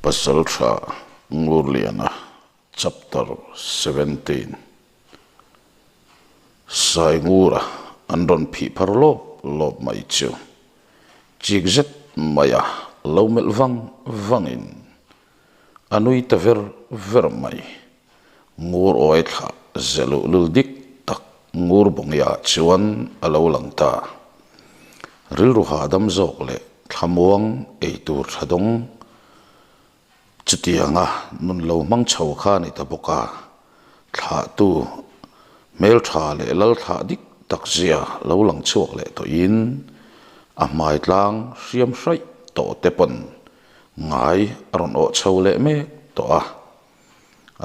Pasaltha Ngurliana Chapter 17 Saingura an rawn phih phar lawp lawp mai chu chik zet maia lo melh vang vangin a nui ta ver ver mai. Ngur awi thlah ze luh lul dik tak ngur bawngeiah chuan a lo lang ta. Rilru hahdam zawk leh thlamuang ei tur tha dawng chutianga nun lo hmang chho kha a ni ta bawk a. Thlahtu hmeltha leh lal thlah dik tak zia lo lang chhuak leh tawhin a hmai tlang hriam hraih tawh te pawn ngai a rawn awh chho leh mek tawh a.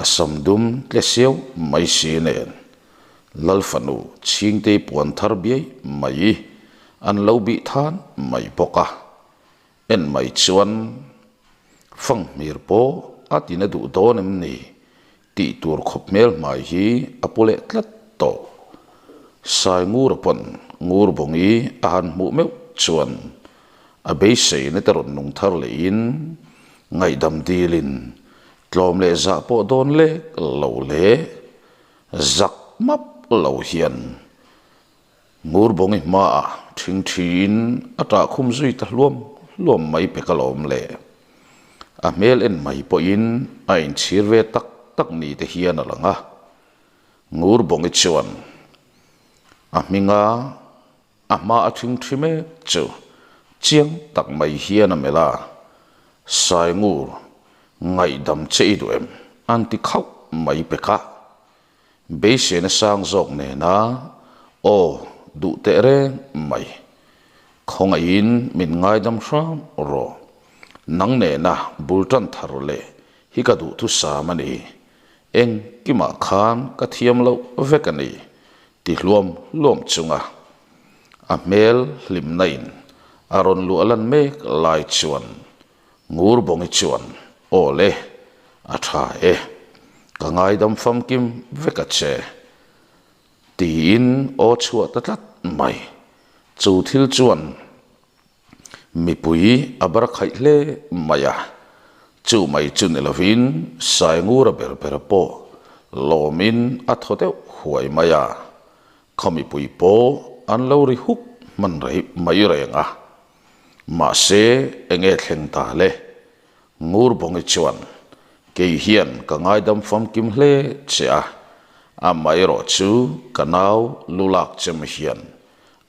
A sam dum tle siau mai si nen Lal fanu chhingtei puan thar biai mai an lo bih than mai bawk a, en mai chuan fanghmir pawh a tina duh dawn em ni tih tur khawp hmel hmai hi a pu leh tlat tawh. Saingura pawn Ngurbawngi a han hmuh meuh chuan a beiseina te rawn nung thar lehin ngaihdam dilin tlawm leh zah pawh dawn lek lo leh zak map lo hian Ngurbawngi hmaah thingthiin a tah khum zui ta hluam hluam mai pek alawm le. A hmel en mai pawhin a inchhir ve tak tak ni te hian a lang a. Ngurbawngi chuan a hminga A hma a thingthi mek chu chiang tak mai hian a melh a, Saingur, ngaihdam che i duh em? An ti khauh mai pek a. Beiseina sang zawk nena aw duh teh reng mai. Khawngaihin min ngaidam hram rawh. Nang nena bul tan thar leh hi ka duhthusam a ni. Engkimah khan ka thiam loh vek a ni. Ti hluam hluam chunga a hmel hlimna in a rawn luah lan mek lai chuan Ngurbawngi chuan, Aw le, a tha e, ka ngaidam famkim vek a che, tiin aw chhuah ta tlat mai. Chu thil chuan mipui a bar khaih hle mai a, chu mai chu ni lovin Saingura ber ber pawh lawmin a thaw deuh huai mai a, khaw mipui pawh an lo ri huk hman rei mai reng a. Mahse enge thleng ta le? Ngurbawngi chuan, Kei hian ka ngaidam famkim hle che a, amaherawh chu ka nau lulak chem hian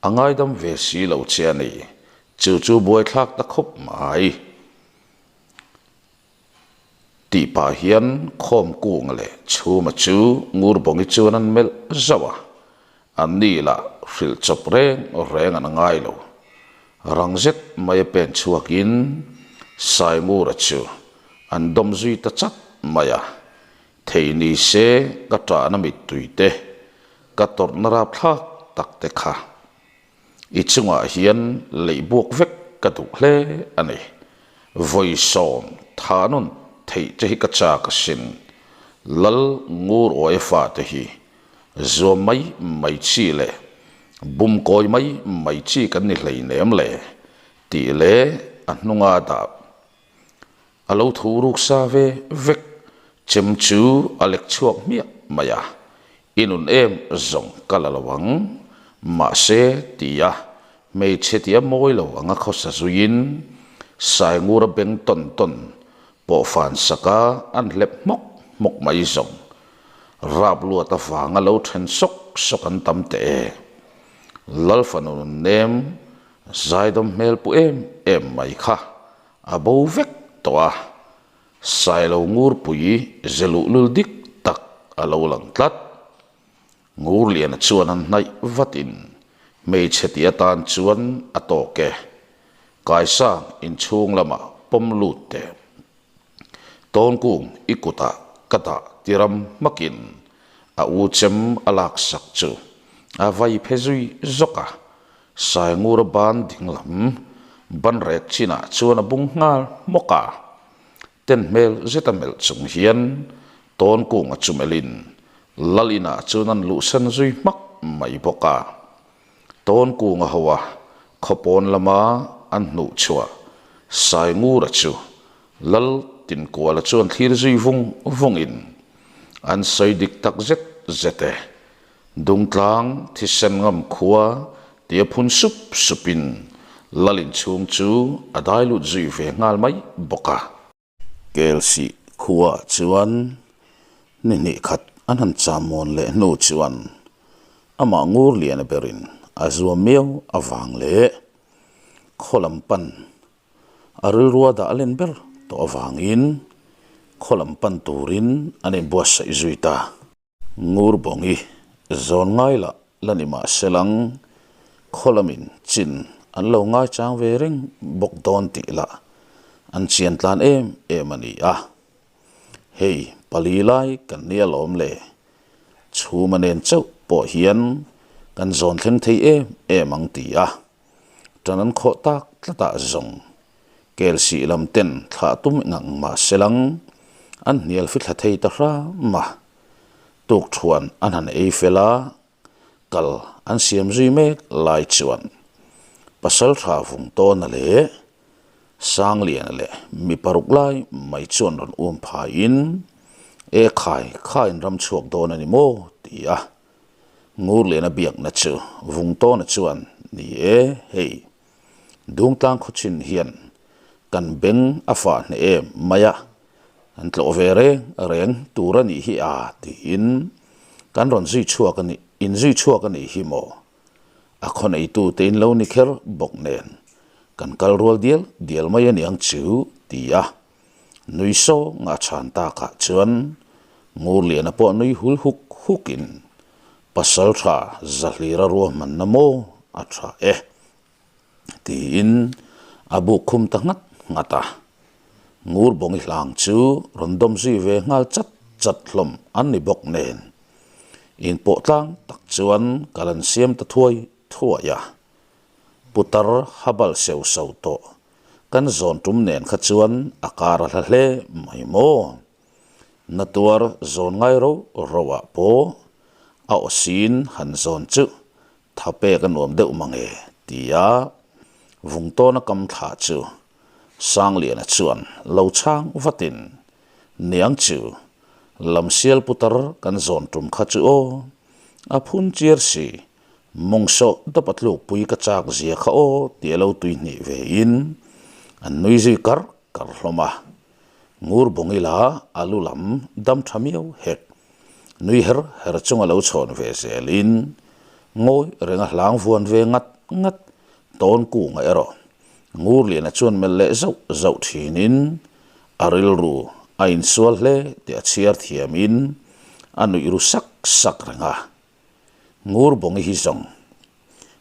A ngaidam ve si lo che a ni. Chu chu buaithlak ta khawp mai. Tih pah hian khawm kung leh chhuma chu Ngurbawngi chuan an melh zauh a. An ni lah hrilh chawp reng reng an ngai lo. Rang zet mai a pen chhuakin Saingura chu an dawm zui ta chat mai a. Thei ni se ka ṭahna mittui te Ka tawrhna rapthlak tak te kha i chungah hian leih buak vek ka duh hle a ni. Vawi sawm tha nun theih che hi ka chak asin. Lal ngur uai fate hi zuam mai mai chi leh bum kawi mai mai chi kan ni hleinem le tih leh a hnunga dah A lo thu ruk sa ve vek, chem chu a lek chhuak hmiah mai a, I nun em zawng ka la lo ang, mahse tia hmeichhe tia mawi lo anga khawsa zuiin Saingura beng tawn tawn pawh fan saka an hlep hmawk hmawk mai zawng rap luat avanga lo then sawk sawk an tam teh e. Lalfanu nun nem zaidawm hmel pu em em mai kha A bo vek tawh a, Sailo Ngurpui ze luhlul dik tak a lo lang tlat. Ngurliana chuan an hnaih vatin hmeichhe tih atan chuan a tawk e. Kaisang inchhung lamah pawm lut teh. Tawnkung i kutah ka dah tiram hmakin a u chem a laksak chu a vai phe zui zawk a. Saingura ban dinglam ban rek chinah chuan a bung nghal hmawk a, ten hmel zeta melh chung hian Tawnkunga chu melhin Lal inah chuan an luhsan zui hmak mai bawk a. Tawnkunga hoa khawpawn lama an hnuh chhuah Saingura chu Lal Tinkuala chuan thlir zui vung vungin an sawi dik tak zet zet e. Dungtlang thisen ngam khua tia phun sup supin Lal inchhung chu a dai lut zui ve nghal mai bawk a. Kelsih khuaah chuan ni hnih khat an han cham mawn leh hnu chuan amah ngur lian berin a zuam miau avang leh khaw lam pan a rilrua dah len ber tawh avangin khaw lam pan turin an inbuatsaih zui ta. Ngurbawngi zawn ngai lah la ni mah se lang, khaw lamin chin an lo ngaichang ve reng bawk dawn tih lah an chian tlan em em a ni a. Hei pali lai kan nia lawm le, chhuma nen chauh pawh hian kan zawn thleng thei em em ang ti a, tan an khawh tak tlatah zawng Kelsih lam ten thlah tum ngang mah se lang, an hnial fithla thei ta hram a. Tukthuan an han ei fel a, kal an siam zui mek lai chuan Pasaltha Vungtawna leh Sangliana leh mi paruk lai mai chuan rawn um phaiin, E khai, kha in ram chhuak dawn a ni maw? ti a. Ngurliana biakna chu Vungtawna chuan, Ni e, hei. Dungtlang khawchin hian kan beng a fah hneh em mai a, an tlawh ve reng reng tur a nih hi a tiin kan rawn zui chhuak a nih, in zui chhuak a nih hi maw? A khaw neitute in lo ni kher bawk nen kan kal rual dial dial mai a niang chu ti a nui sawng a chhan takah chuan Ngurliana pawh nui hul huk hukin Pasal tha Zahlira ruahmanna maw a tha e tiin a buk khum ta nghat nghat a. Ngurbawngi hlang chu rawn dawm zui ve nghal chat chat hlawm an ni bawk nen inpawh tlang tak chuan kal an siam ta thuai thuai a. Putar habal seu so tawh kan zawn tum nen kha chuan a kar a hla hle mai maw. Na tuar zawn ngai ro ro ah pawh a aw sin han zawn chu tha pek a nuam deuh mang e tia Vungtawna kam thlah chu Sangliana chuan lo chhang vatin niang chu Lamsial putar kan zawn tum kha chu aw a phun chiar si mawng sawh dawp a tlukpui ka chak zia kha aw tia lo tuihnih ve in an nui zui kar kar hlawm a. Ngur bawng ila a lu lam dam tha miau hek. Nui her her chunga lo chhawn ve zelin ngawi renga hlang vuan ve ngat ngat tawn kunga erawh Ngurliana chuan melh leh zauh zauh thinin a rilru a insual hle tih a chhiar thiamin a nuih ru sak sak reng a. Ngur bawngi hi zawng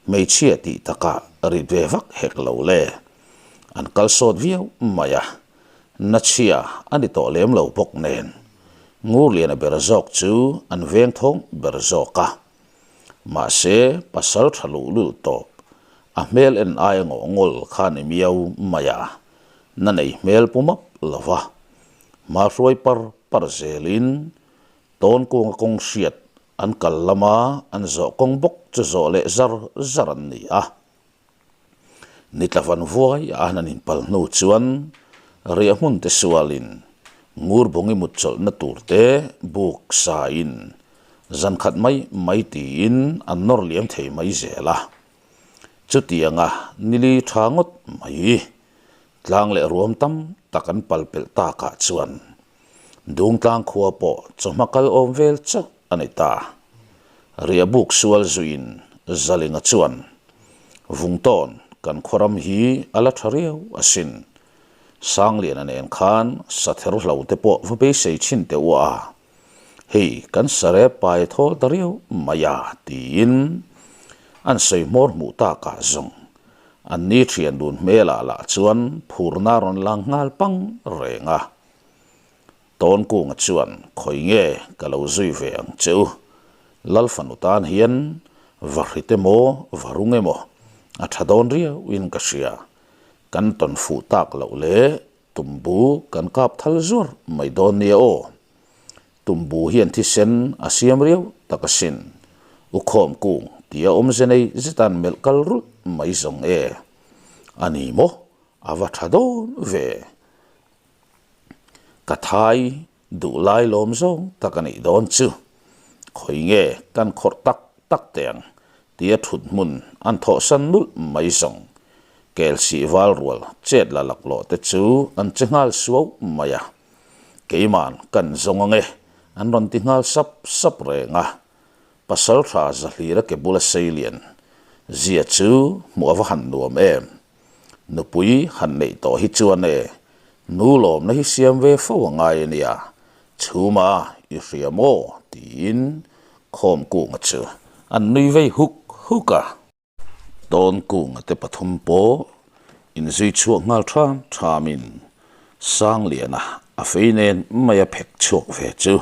hmeichhia tih takah rit ve vak hek lo le. An kal sawt viau mai a, nachhia a ni tawh lem lo bawk nen Ngurliana ber zawk chu an veng thawng ber zawk a. Mahse pasal tha luh lul tawp, a hmel en aia ngawh ngawl kha ni miau mai a, na nei hmel pu map lo va, hma hruai par par zelin Tawn kunga kawng hriat an kal lama an zawh kawng bawk chu zawh leh zar zar an ni a. Nitla van vuai a an inpal hnu chuan riah hmun te sualin Ngurbawngi mut chawlhna tur te buk sain zan khat mai mai tiin an nawr liam thei mai zel a. Chutianga nili tha ngawt mai tlang leh ruam tam tak an pal pelh takah chuan Dungtlang khua pawh chawhma kal awm vel chauh a ni ta. Riahbuk sual zuiin Zalinga chuan, Vungtawn, kan khuaram hi a la tha riau asin. Sangliana nen khan sather hlo te pawh va beisei chhin teh u a, hei kan sare pai thawl ta riau mai a, tiin an sawi hmawr hmuh takah zawng an ni thian dun hmelah lah chuan phurna rawn lang nghal pang reng a. Tawnkunga chuan, Khawi nge ka lo zui ve ang che u? Lal fanu tan hian va hrit emaw, va rung emaw a tha dawn riauin ka hria. Kan tawn fuh tak loh leh tumbu kan kap thal zuar mai dawn nia aw. Tumbu hian thisen a siam riau tak asin. U Khawmkung tia awmze nei zetan melh kal rulh mai zawng e. A ni maw? A va tha dawn ve. Ka thai duh lai lawm zawng tak a nih dawn chu. Khawi nge kan khawrh tak tak teh ang tia thut hmun an thawhsan nulh mai zawng. Kelsih val rual chet la laklawh te chu an che nghal suau mai a. Keiman kan zawng ange an rawn ti nghal sap sap reng a. Pasaltha Zahlira ke bula seilian zia chu hmuh a va han nuam em. Nupui han neih tawh hi chuan e, nu lawmna hi siam ve fo a ngai a nia, chhuma i hria maw? tiin Khawmkunga chu an nui vei huk huk a. Tawnkunga te pathum pawh inzui chhuak nghal ṭham ṭhamin Sangliana a fei nen mai a phek chhuak ve chu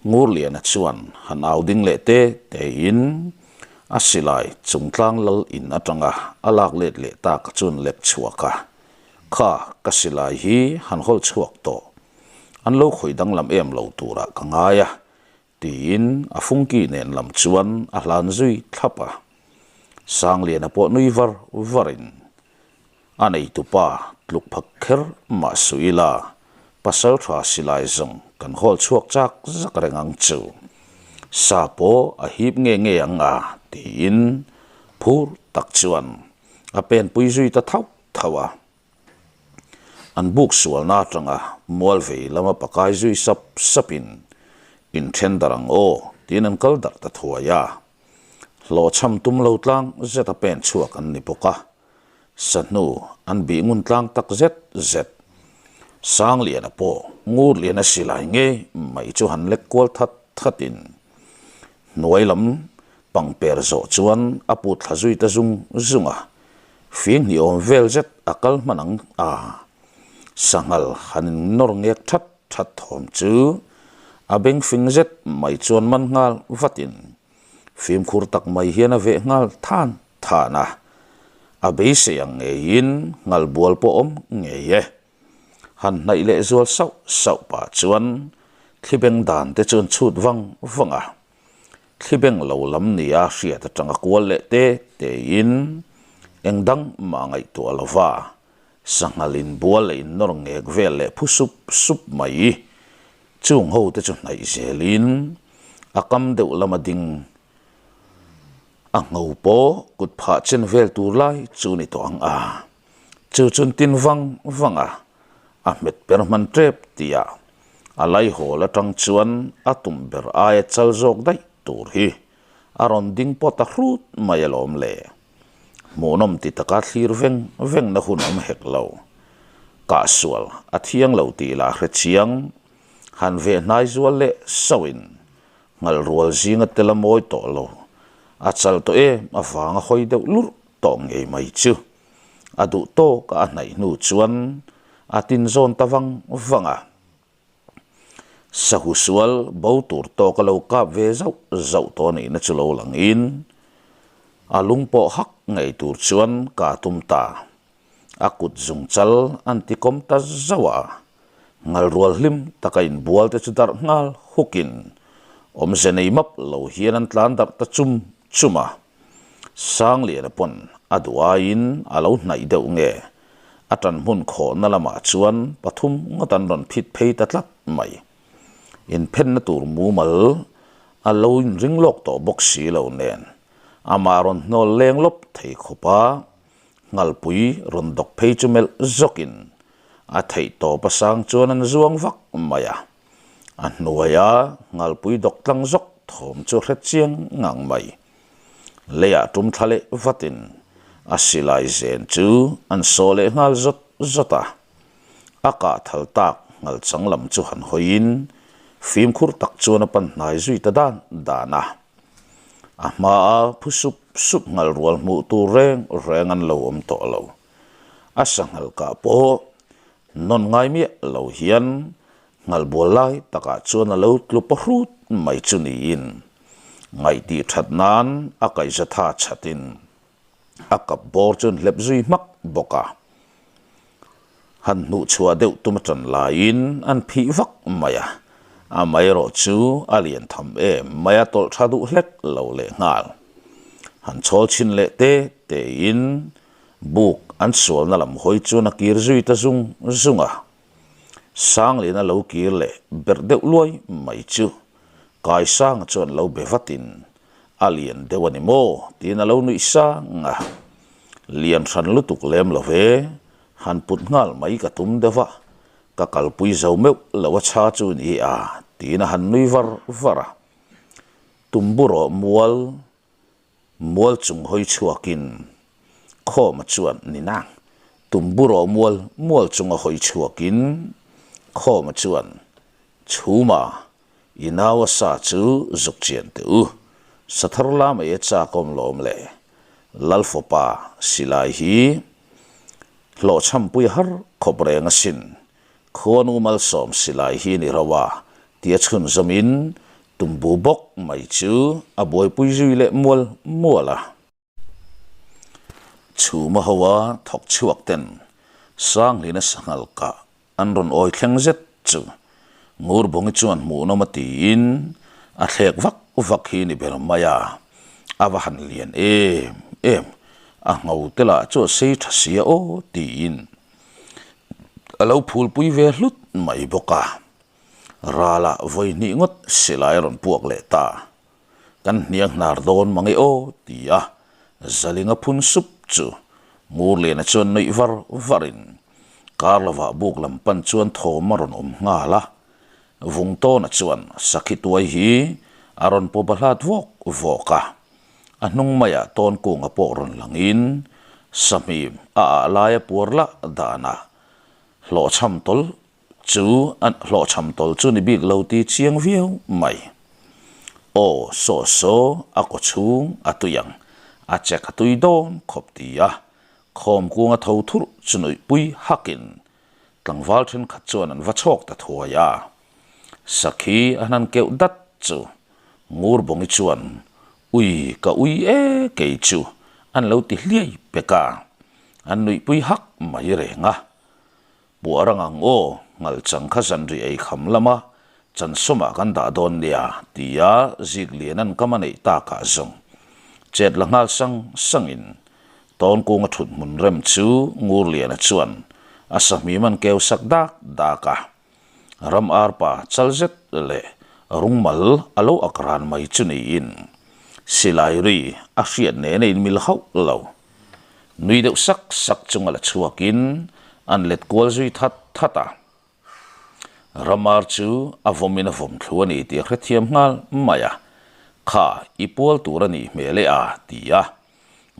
Ngurliana chuan han au ding leh te tein a silai chungtlang lal in atanga a lak let leh tak chuan lek chhuak a, Kha ka silai hi han hawl chhuak tawh, an lo khawih danglam em lo turah ka ngai a, tiin a fungki nen lam chuan a hlan zui thlap a. Sangliana pawh nui var varin a neitupa tluk phak kher mah suh ila, pasal tha silai zawng kan hawl chhuak chak zak reng ang chu. Sa pawh a hip nge nge ang a, tiin phur tak chuan a penpui zui ta thauh thauh a. An buk sualna atanga mual vei lama pakai zui sap sapin inthen darh ang aw tiin an kal darh ta thuai a. Hlawhchham tum lo tlang zeta pen chhuak an ni bawk a, sahnu an bih ngun tlang tak zet zet. Sangliana pawh Ngurliana silai ngei mai chu han lek kual that thatin hnuai lam pangper zawh chuan a put thla zui ta zung zung a, fing hnih awm vel zet a kal hman ang a, sanghal han in nawr ngek that that thawm chu a beng fing zet mai chuan man nghal vatin fimkhur tak mai hian a veh nghal than than a, a beisei ang ngeiin nghal bual pawh awm ngei e. Han hnaih leh zual sauh sauh pah chuan thlibeng dan te chuan chhut vang vang a, thlibeng lo lam nia hriat atanga kual leh te tein eng dang mah ngaihtuah lova sanghal inbual leh innawr ngek vel leh phu sup sup mai. Chung ho te chu hnaih zelin a kam deuh lama ding a ngho pawh kut phah chen vel tur lai chu ni tawh ang a. Chu chun tin vang vang a, a hmet per hman tep tih ah a laihawl atang chuan a tum ber aia chal zawk daih tur hi a rawn ding pawt ta hrut mai alawm le. Hmuhnawm ti taka thlir veng vengna hun awm hek lo. Kahsual a thiang lo tih lah hre chiang, han veh hnai zual leh sauhin ngal rual zinga tel a mawi tawh lo. A chal tawh em avanga hawi deuh lurh tawh ngei mai chu. A duh tawka a hnaih hnu chuan a tin zawn ta vang vang a. Sahu sual bo tur tawk a lo kap ve zauh zauh tawh nihna chu lo langin a lung pawh hak ngei tur chuan ka tum ta. A kut zung chal an ti kawm ta zauh a, ngal rual hlim taka inbual te chu darh nghal hukin awmze nei map lo hian an tlan darh ta chum chum a. Sangliana pawn a duh aiin a lo hnaih deuh nge a tan hmun khawhna lamah chuan pathum ngawt an rawn phit phei ta tlat mai. Inphenna tur mumal a lo inring lawk tawh bawk si lo nen amah rawn hnawl leng lawp thei khawp a, Nghalpui rawn dawk phei chu melh zawkin a theih tawp a sang chuan an zuang vak mai a. A hnuaia Nghalpui dawk tlang zawk thawm chu hre chiang ngang mai. Leiah tum thla leh vatin a silai zen chu an sawh leh nghal zawt zawt a. A kah thal tak nghal chang lam chu han hawiin fimkhur tak chuan a pan hnai zui ta dan dan a. A hmaa phu sup sup nghal rual hmuh tur reng reng an lo awm tawh lo. A sanghal kah pawh nawn ngai miah lo hian nghal bual lai takah chuan a lo tlu paw hrut mai chu niin ngaihtih that nan a kaihza tha chhatin a kap bawr chu an hlep zui hmak bawk a. Han hnuh chhuah deuh tum atan laiin an phih vak mai a, amaherawh chu a lian tham em mai a tawlh tha duh hlek lo leh nghal. Han chhawl chhin leh te tein buk an sualna lam hawi chuan a kir zui ta zung zung a. Sangliana lo kir leh berh deuh luai mai chu Kaisanga chuan lo be vatin, A lian deuh a ni maw? tiin a lo nuih sang a. Lian hran lutuk lem lo ve, han put nghal mai ka tum deuh a, ka kalpui zo meuh lo a chha chu ni a, tiin a han nui var var a. Tumburawh mual Mual chung hawi chhuakin Khawma chuan ni nang. Tumburawh mual mual chunga hawi chhuakin Khawma chuan Chhuma, i naua sa chu zuk chian teh u. Sa thar la mai e chakawm lawm le. Lalfawpa silai hi hlawhchhampui har khawp reng asin. Khuanu malsawm silai hi ni ro a, tia chhunzawmin tumbu bawk mai chu a buaipui zui leh mual mual a. Chhuma hoa thawk chhuak ten Sanghlina sanghal kah an rawn awi thleng zet chu Ngurbawngi chuan hmuhnawm a tiin a thlek vak vak hi ni ber mai a, a va han lian em em, a ngho te lah chu a sei tha sia aw tiin A lo phulpui ve hlut mai bawk a, ralah vawi hnih ngawt silai a rawn puak leh ta. Kan hniang hnar dawn mang e aw ti a, Zalinga phun sup chu Ngurliana chuan nuih var varin kar lovah buk lam pan chuan thawm a rawn awm nghal a. Vungtawna chuan sakhi tuai hi a rawn paw bahlat vawk vawk a. A hnung maiah tawn kunga pawh rawn langin sahmim a ah laia puar lah danah hlawhchham tawl chu hlawhchham tawl chu ni bik lo ti chiang viau mai. Aw saw saw a kaw chhung a tui ang, a chek a tui dawn khawp ti a, khawm kunga tho thurh chu nuihpui hakin tlangval thenkhat chuan an va chhawk ta thuai a. Sakhi a hnan keuh dat chu Ngurbawngi chuan Ui ka ui e kei chu an lo ti hliai pek a, an nuihpui hak mai reng a. Puah rang ang aw, ngalchang kha zanri ei kham lama chansawmah kan dah dawn nia tia Ziklian an kam a neih takah zawng chet la nghal sang sangin Tawnkunga thut hmun rem chu Ngurliana chuan a sahmim an keu sak dak dak a. Ram arpa chal zet leh rungmal a lo ak ran mai chu niin silai ri a hriat nen a inmil hauh lo. Nui deuh sak sak chunga la chhuakin an let kual zui that that a. Ramar chu a vawmin a vawm thlu a ni tih a hrethiam nghal mai a, Kha i pual tur a nih hmel e a ti a.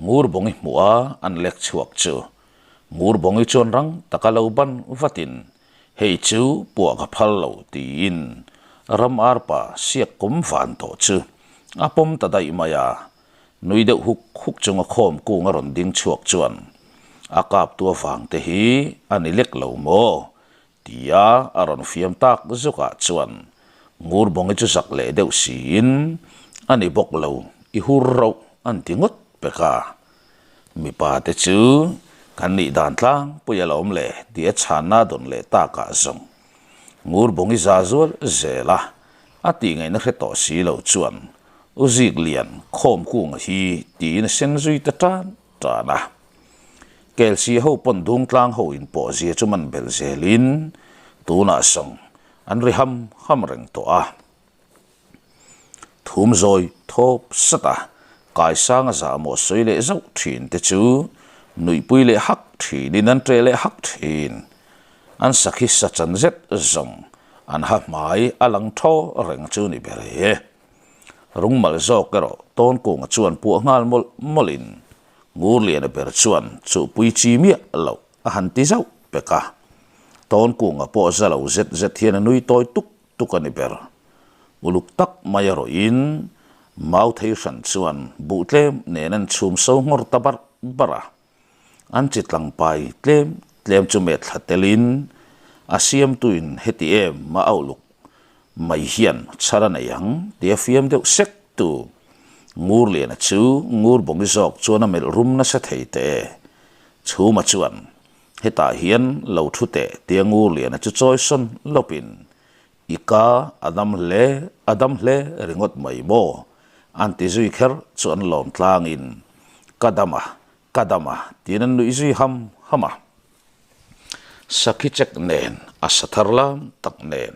Ngurbawngi hmuh a an lek chhuak chu Ngurbawngi chuan rang taka lo ban vatin Hei chu puah ka phal lo tiin ram arpa siak kawm van tawh chu a pawm ta daih mai a, nui deuh huk huk chunga khawm kung a rawn ding chhuak chuan a kaptu avang te hi a ni lek lo maw tia a rawn fiam tak zukah chuan Ngurbawngi chu zak leh deuh siin a ni bawk lo i hur rauh an ti ngawt pek a. Mipa te chu kan nih dan tlangpui a lo awm le tih a chhanna dawn leh takah zawng Ngurbawngi za zual zel a, a tih ngaihna hre tawh si lo chuan U Ziklian khawm kunga hi tiin a sen zui ta tan tan a. Kelsi ho pawn Dungtlang ho inpawh zia chu man belh zelin tunah zawng an ri ham ham reng tawh a. Thum zawi thawp sat a, Kaisanga zahmawh sawi leh zauh thin te chu nuihpui leh hak thinin an ṭeh leh hak thin. An sakhi sa chan zet zawng an ha hmai a lang thaw reng chu ni ber e. Rungmal zawk erawh Tawnkunga chuan puah nghal mawlh mawlhin Ngurliana ber chuan chuhpui chi miah loh a han ti zauh pek a. Tawnkunga pawh za lo zet zet hian a nui tawi tuk tuk a ni ber. Uluk tak mai a rawhin mau thei hran chuan buh tlem nen an chhum so nghawr ta barh barh a. An chi tlangpai tlem tlem chu met thla telin a siamtuin heti em a auhluk mai hian chhar a nei ang tia fiam deuh sek tu Ngurliana chu Ngurbawngi zawk chuan a melh rum nasa thei teh e. Chhuma chuan Hetah hian lo thu teh tia Ngurliana chu chawi sawn lawpin i ka a dam hle a dam hle ringawt mai maw? An ti zui kher chu an lawm tlangin ka dam a, ka dam a tiin an nuih zui ham ham a. Sakhi chek nen, a sa thar lam tak nen,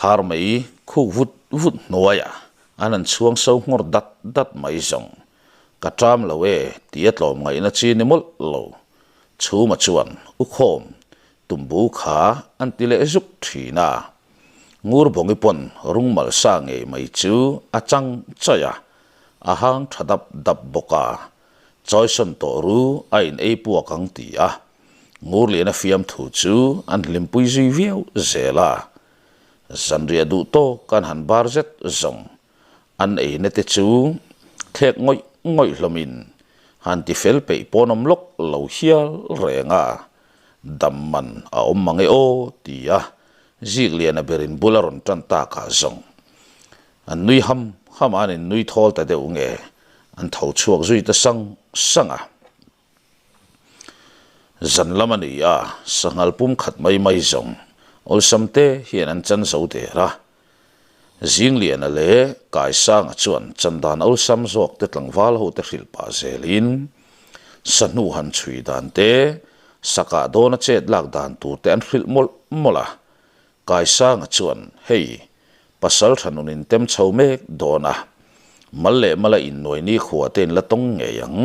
har mai khuk vut vut hnuaiah an han chhuang so nghawr dat dat mai zawng. Ka ṭam lo e tih a tlawm ngaihna chi ni mawlh lo. Chhuma chuan u khawm tumbu kha an ti leh zuk ṭhin a. Ngurbawngi pawn rungmal sa ngei mai chu a chang chaih a, a hang ṭha dap dap bawk a. Chawisawn tawh ru a in ei puak ang ti a. Ngurliana fiamthu chu an hlimpui zui viau zel a. Zanriah duh tawk an han bar zet zawng. An eina te chu thlek ngawih ngawih hlawmin han ti fel peih pawn awm lawk lo hial reng a, dam man a awm mang e aw ti a Zikliana berin bul a rawn tan takah zawng an nui ham ham a, an innui thawl ta deuh nge an tho chhuak zui ta sang sang a. Zan lam a ni a, sanghal pum khat mai mai zawng awlsam te hian an chan zo der a. Zingliana leh Kaisanga chuan chan dan awlsam zawk te tlangval ho te hrilh pah zelin sahnu han chhui dan te, sakah dawna chet lak dan tur te an hrilh mawlh mawlh a. Kaisanga chuan, Hei, pasal tha nun in tem chho mek dawn a, mal leh mala innuai nikhua te in la tawng ngei ang,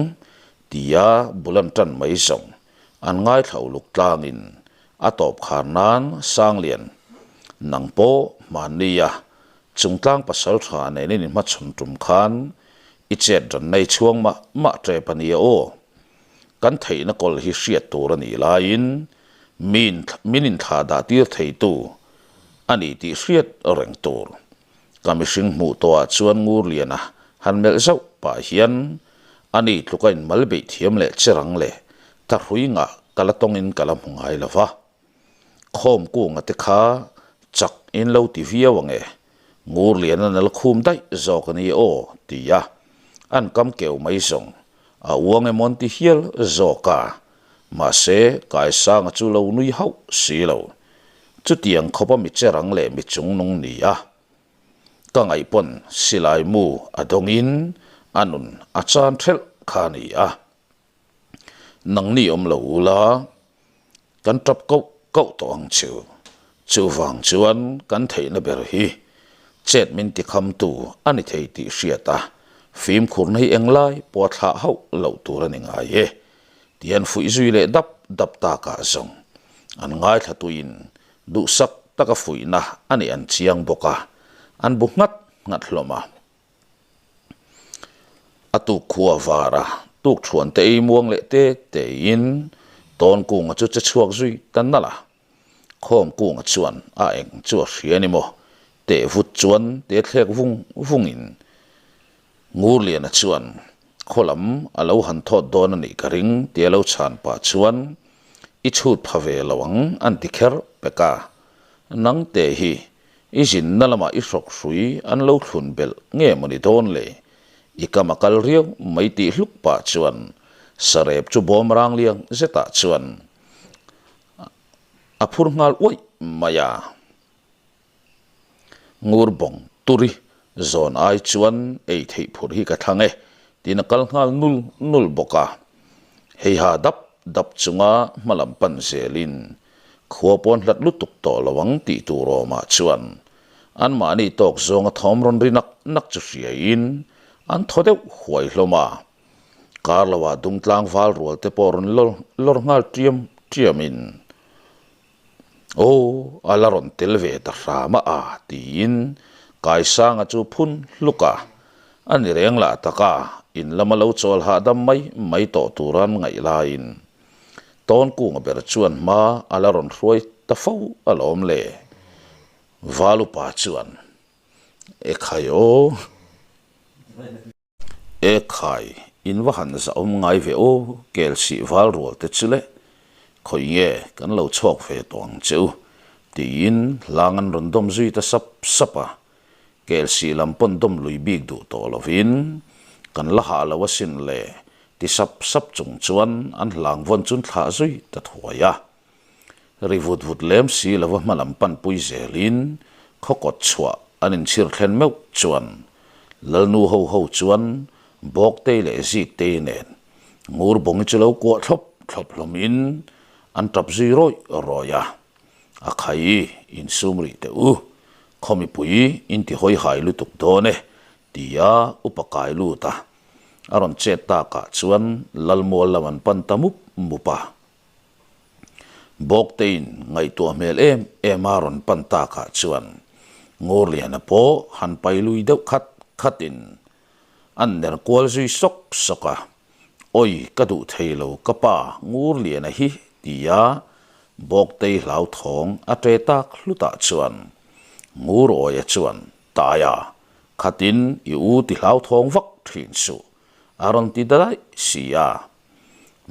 tia bul an tan mai zawng an ngaithla uluk tlangin a tawp khar nan Sanglian nang pawh hmannia chungtlang pasal tha nen in inhmachhawn tum khan i chet ran nei chhuang mah mah tep a nia aw. Kan theihna kawl hi hriat tur a nih laiin min min inthlah dah tir theitu a ni tih hriat reng tur. Ka mihring hmuh tawhah chuan Ngurliana han melh zauh pah hian a ni tluka inmal beih thiam leh che rang leh thahrui ngah ka la tawngin ka la hmu ngai lo va. Khawm kunga te kha chak in lo ti viau ang e, Ngurliana nal khum daih zawk a ni aw ti a, an kam keu mai zawng a uang emaw an ti hial zawk a, mahse Kaisanga chu lo nui hauh si lo. Chutiang khawpa mi che rang leh mi chungnung ni a, ka ngaih pawn silai mu a dawngin a nun a chan thelh kha a ni a. Nangni awm lo ula, kan tap koh koh tawh ang chu. Chuvang chuan kan theihna ber hi chet min tikhamtu a ni thei tih hriat a, fimkhurna hi englai pawh a thlah hauh loh tur a ni ngai e. Tih an fuih zui leh dap dap takah zawng an ngaithla tuin duhsak taka fuihna a nih an chiang bawk a, an bu nghat nghat hlawm a. A tuk khua var a, tuk thuan te ei muang leh te tein Tawnkunga chu che chhuak zui ta nalh a. Khawmkunga chuan a eng chu a hria ni maw? Teh vut chuan te thlek vung vungin Ngurliana chuan khaw lam a lo han thawt dawn a nih ka ring tia lo chhan pah chuan i chhut pha ve lo ang an ti kher pek a. Nang te hi I zinna lamah i hrawk hrui an lo thlun belh nge maw ni dawn le? I kam a kal riau mai tih hluk pah chuan sarep chu bawm rang liang zetah chuan a phur nghal uaih mai a. Ngur bawng turi zawn ai chuan ei theih phur hi ka thlang e tiin a kal nghal nul nul bawk a. Heiha dap dap chunga hmalam pan zelin Khua pawn hlat lutuk tawh lo ang tih tur awmah chuan anmahni tawk zawnga thawm rawn ri nak nak chu hriaiin an thaw deuh huai hlawm a. Kar loah dungtlang val rual te pawh rawn lawr nghal ṭiam ṭiamin, Aw, a la rawn tel ve ta hram a a tiin Kaisanga chu phun hluk a. A ni reng lah tak a, in lama lo chawl hahdam mai mai tawh tura an ngaih laiin Tawnkunga ber chuan hma a la rawn hruai ta fo alawm le. Valupa chuan, E khai aw. E khai, in va han zahawm ngai ve aw, Kelsih val rual te chu le. Khawi nge kan lo chhuak ve tawh ang che u, tiin hlang an rawn dawm zui ta sap sap a. Kelsih lam pawn dawm lui bik duh tawh lovin kan la hah lo asin le ti sap sap chung chuan an hlang vawn chun thlah zui ta thuai a. Ri vut vut lem si lova hma lam pan pui zelin khaw kawt chhuah an inchhir thlen meuh chuan Lalnu ho ho chuan Bawktei leh Ziktei nen Ngurbawngi chu lo kuah thlawp thlawp hlawmin. An tap zui rawih rawih a. A khai insum rih teh u, khaw mipui inti hawi hai lutuk dawn e, tia upa kai lut a. A rawn chet takah chuan Lalmual lam an pan ta mup mup a. Bawktein ngaihtuah hmel em em a rawn pan takah chuan Ngurliana pawh han pai lui deuh khat khatin an ner kual zui sawk sawk a, Awi ka duh thei lo ka pa Ngurliana hi tia Bawktei hlauthawng a ṭe tak hlutah chuan Ngurawia chuan Taia khatin i u ti hlauthawng vak ṭhin suh a rawn ti daih si a.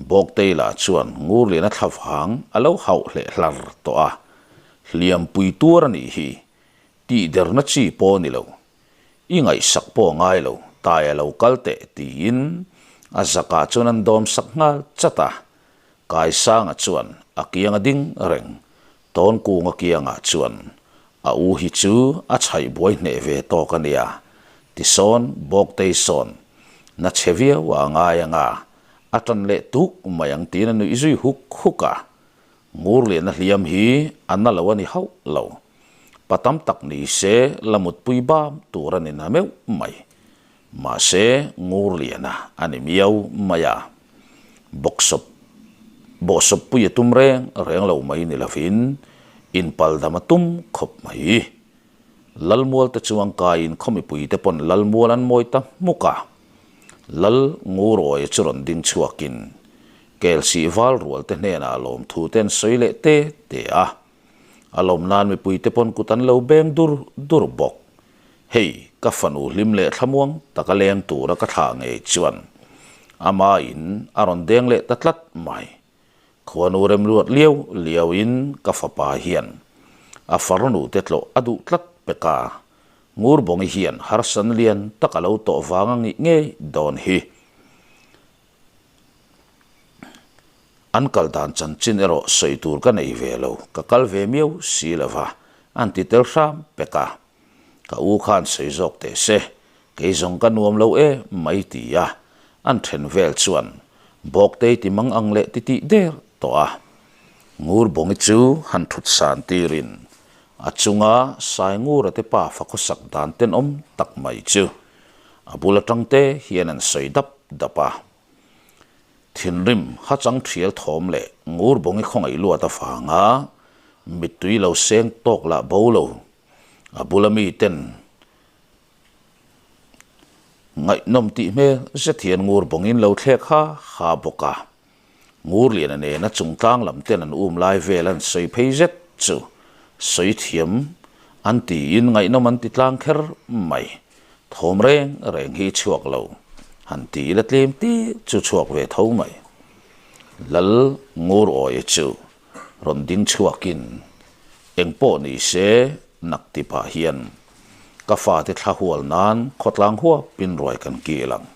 Bawktei lah chuan Ngurliana thla vang a lo hauh hleh hlar tawh a, hliampui tuar a nih hi, tihderna chi pawh a ni lo. I ngaihsak pawh a ngai lo, tai a lo kal teh tiin a zakah chuan an dawm sak nghal chat a. Kaisanga chuan a kiang a ding reng, Tawnkunga kiangah chuan a u hi chu a chhaih buai hneh ve tawk a nia, tisawn Bawktei sawn na chhe viau a ngai ang a, a tan leh tuk mai ang tiin a nuih zui huk huk a. Ngurliana hliam hi a na lo a ni hauh lo. Pa tam tak ni se la mutpui bam tur a ni na meuh mai. Mahse Ngurliana a ni miau mai a. Bawksawp bawhsawppui a tum reng reng lo mai ni lovin inpaldam a tum khawp mai. Lalmual te chuang kaiin khaw mipui te pawn Lalmual an mawi ta hmuk a. Lal Ngurawi chu rawn ding chhuakin Kelsih val rual te hnenah lawmthu te an sawi leh te te a. A lawm nan mipui te pawn kut an lo beng dur dur bawk. Hei, ka fanu hlim leh thlamuang taka leng tura ka thlah ngei chuan amahin a rawn deng leh ta tlat mai. Khuanu remluat liau liau in ka fapa hian a farnu te tlawh a duh tlat pek a, Ngurbawngi hian harsan lian tak a lo tawh vang a ngih ngei dawn hi. An kal dan chanchin erawh sawi tur ka nei ve lo, ka kal ve miau si lo va, an ti tel hram pek a. Ka u khan sawi zawk teh se, kei zawng ka nuam lo e mai ti a, an then vel chuan Bawktei ti mang ang leh ti tih der tawh a. Ngurbawngi chu han thut san tirin a chunga Saingura te pa fa khawsak dan tenawm tak mai chu a bul atang te hian an sawi dap dap a. Thinrim hachang thial thawm leh Ngurbawngi khawngaih luat avanga mittui lo seng tawk lah bo lo. A bula mi ten ngaihnawm tih hmel zet hian ngur bawngin lo thlek ha ha bawk a. Ngurliana nena chungtlang lam ten an um lai vel an sawi phei zet chu sawi thiam an tiin ngaihnawm an ti tlang kher mai. Thawm reng reng hi chhuak lo han ti ila tlem tir chu chhuak ve tho mai. Lal Ngur Awia chu rawn ding chhuakin, Eng pawh ni se, nak ti pah hian ka fate thla hual nan khawtlang huapin ruai kan kil ang.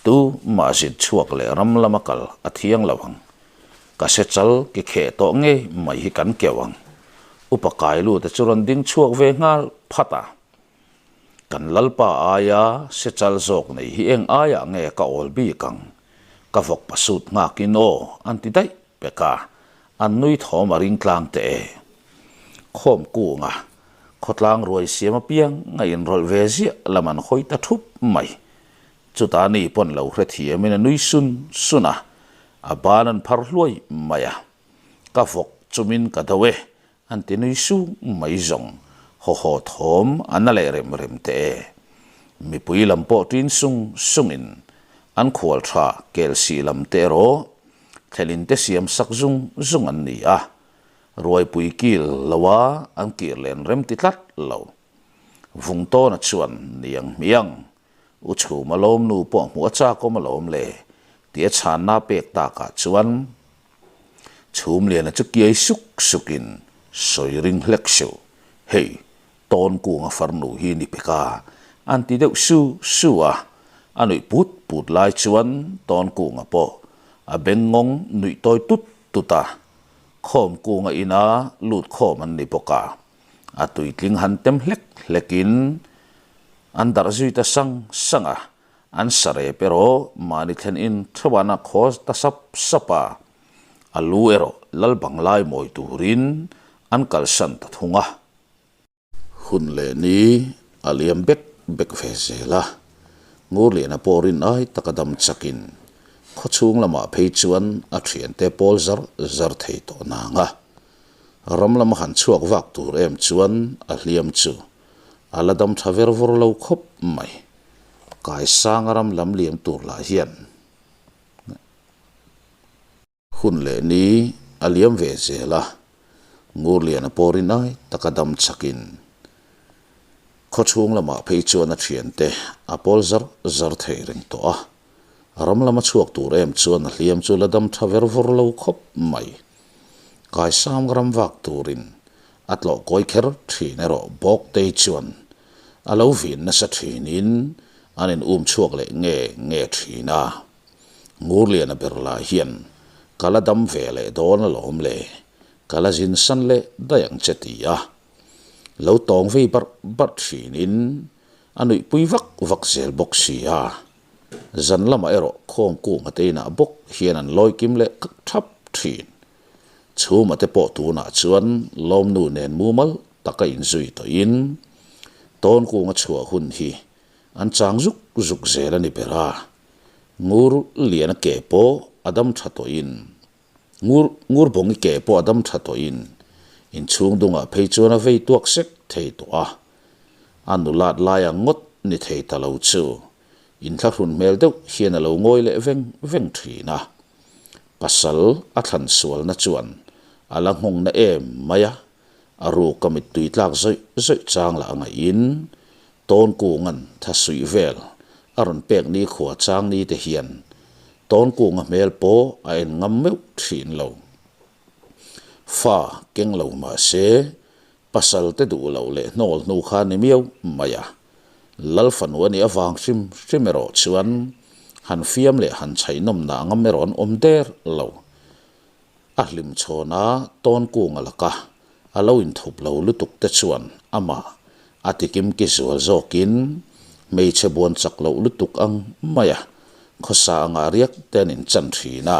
Tu mah zin chhuak leh ram lama kal a thiang lo ang. Ka se chal ki kheh tawh ngei mai hi kan keuh ang. Upa Kailute chu rawn ding chhuak ve nghal phat a. Kan Lalpa aia se chal zawk nei hi eng aiah nge ka awl bik ang? Ka vawk pasut nghakin aw an ti daih. Peka, an nui thawm a ring tlang teh e. Khawm kunga khawtlang ruai siam apiang a inrawlh ve ziah lam an hawi ta thup mai. Chutah ni pawn lo hrethiamin a nui sun sun a, a ban an phar hluai mai a. Ka vawk chumin ka do e, an ti nui sung mai zawng. Haw haw thawm a na leh rem rem teh e. Mipui lam pawh ṭin sung sungin an khual tha kel sih lam te erawh Thlelin te siam sak zung zung an ni a, ruaipui kil loa an kir len rem ti tlat lo. Vungtawna chuan niang hmiang, U Chhuma lawmnu pawh hmuh a chakawm alawm le, tia chhanna pek takah chuan Chhumliana chu kiai suk sukin sawi ring hlek suh, Hei, Tawnkunga farnu hi ni pek a, an ti deuh su su a, a nuih put put lai chuan Tawnkunga pawh a bengngawng nuih tawi tut tut a, Khawmkunga ina lut khawm an ni bawk a, a tuitling han tem hlek hlekin an darh zui ta sang sang a, an sarep erawh mahni thlen in theuhana khaw ta sap sap a, a lu erawh. Lal Banglai mawi turin an kalsan ta thung a. Hun leh ni a liam bek bek ve zel a, Ngurliana pawh rin ai taka dam chakin khawchhung lamah phei chuan a thiante pawl zar zar thei tawh nang a. Ram lama han chhuak vak tur em chuan a hliam chu a la dam tha ver vawr lo khawp mai. Kaisanga ram lam liam tur lah hian Hun leh ni a liam ve zel a, Ngurliana pawh rin ai taka dam chakin khawchhung lamah phei chuan a thiante a pawl zar zar thei reng tawh a. Ram lama chhuak tur em chuan a hliam chu la dam tha ver vawr lo khawp mai. Kaisam ram vak turin a tlawh kawi kher thin erawh Bawktei chuan a lo vin nasa thinin an in um chhuak leh nge nge thin a. Ngurliana ber lah hian ka la dam ve leh dawn alawm le, ka la zin san leh daih ang che ti a. Lo tawng vei barh barh thinin a nuihpui vak vak zel bawk si a. Zan lamah erawh khawmkunga te inah bawk hian an lawi kim leh thap thin. Chhuma te pawh tunah chuan lawmnu nen mumal taka inzui tawhin Tawnkunga chhuah hun hi an chang zuk zuk zel a ni ber a. Ngur liana ke pawh a dam tha tawhin Ngur Ngur bawngi ke pawh a dam tha tawhin inchhung dungah phei chuan a vei tuak sek thei tawh a. A nulat laia ngawt ni thei ta lo chu inthlahrun hmel deuh hian a lo ngawi leh veng veng thin a. Pasal a thlan sualna chuan a la nghawngna em mai a, a ruk a mittui tlak zawih zawih chang lah a ngaihin Tawnkunga'n thasuih vel a rawn pek ni khua chang ni te hian Tawnkunga hmel pawh a en ngam meuh thin lo. Fa keng lo mah se pasal te duh loh leh hnawl hnu kha ni miau mai a. Lal fanu a nih avang hrim hrim erawh chuan han fiam leh han chhaihnawm nah ngam erawh an awm der lo. A hlim chhawn a tawn kung a laka a lo inthup lo lutuk te chuan amah a tikim ki zual zawkin hmeichhe buan chak loh lutuk ang mai a khawsa anga riak te an inchan thin a.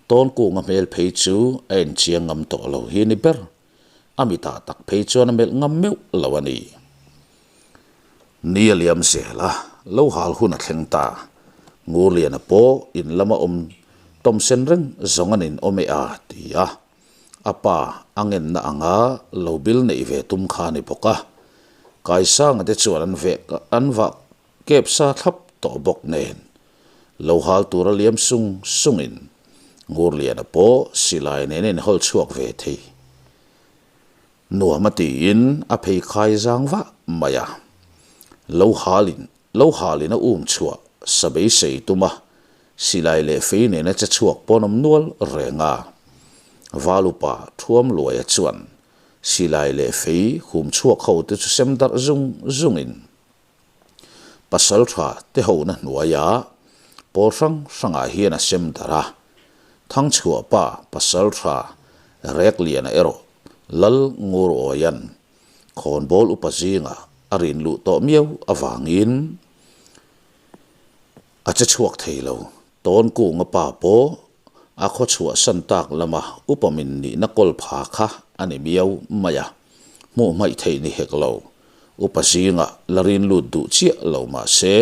Tawn kunga hmel phei chu a enchiang ngam tawh lo hi ni ber. A mitah tak phei chuan a melh ngam meuh lo a ni. Ni a liam zel a, lo hal hun a thleng ta. Ngurliana pawh in lama awm tawm sen reng zawng an in awm e a ti a. A pa a ngenna anga lo bil neih ve tum kha a ni bawk a. Kaisanga te chuan an veh an vah kep sa thlap tawh bawk nen lo hal tura liam sung sungin Ngurliana pawh silai nen a inhawl chhuak ve thei. Nuam a tiin a phei khai zang vah mai a. Lo halin lo halin a um chhuah sa beisei tum a, silai leh fei nena che chhuak pawn awm nual reng a. Valupa Thuamluaia chuan silai leh fei hum chhuak ho te chu sem darh zung zungin Pasal tha te hona hnuaia pawl hrang hrangah hian a sem darh a, Thangchhuah pa pasal tha Rekliana erawh Lal Ngurawian khawnbawl upa zingah a rin luh tawh miau avangin a che chhuak thei lo. Tawnkunga pa pawh A khaw chhuahsan tak lama upa min nihna kawl pha kha a ni miau mai a, hmuh hmaih theih ni hek lo. Upa zingah la rin lut duh chiah lo mah se,